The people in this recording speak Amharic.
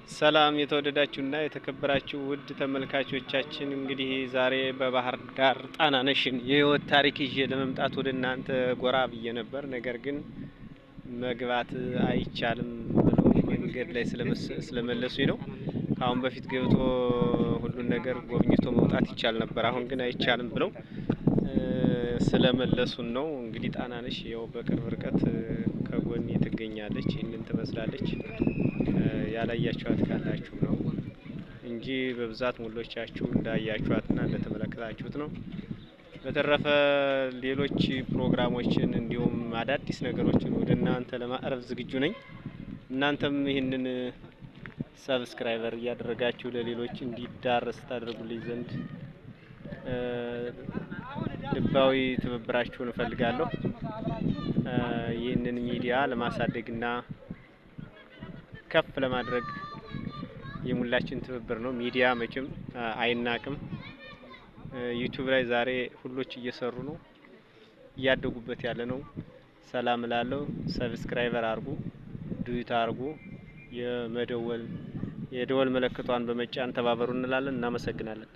ሰላም የተወደዳችሁና የተከበራችሁ ውድ ተመልካቾቻችን፣ እንግዲህ ዛሬ በባህር ዳር ጣናነሽን የህይወት ታሪክ ይዤ ለመምጣት ወደ እናንተ ጎራ ብዬ ነበር። ነገር ግን መግባት አይቻልም ብለው መንገድ ላይ ስለመለሱኝ ነው። ከአሁን በፊት ገብቶ ሁሉን ነገር ጎብኝቶ መውጣት ይቻል ነበር። አሁን ግን አይቻልም ብለው ስለመለሱን ነው። እንግዲህ ጣናነሽ ያው በቅርብ ርቀት ከጎኔ ትገኛለች። ይህንን ትመስላለች። ያላያችኋት ካላችሁ ነው እንጂ በብዛት ሙሎቻችሁ እንዳያችኋትና እንደተመለከታችሁት ነው። በተረፈ ሌሎች ፕሮግራሞችን እንዲሁም አዳዲስ ነገሮችን ወደ እናንተ ለማቅረብ ዝግጁ ነኝ። እናንተም ይህንን subscriber እያደረጋችሁ ለሌሎች እንዲዳረስ ታደርጉልኝ ዘንድ ልባዊ ትብብራችሁን እፈልጋለሁ። ይህንን ሚዲያ ለማሳደግና ከፍ ለማድረግ የሙላችን ትብብር ነው። ሚዲያ መቼም አይናቅም። ዩቲዩብ ላይ ዛሬ ሁሎች እየሰሩ ነው፣ እያደጉበት ያለ ነው። ሰላም እላለሁ። subscriber አርጉ፣ duet አርጉ፣ የመደወል የደወል ምልክቷን በመጫን ተባበሩ እንላለን። እናመሰግናለን።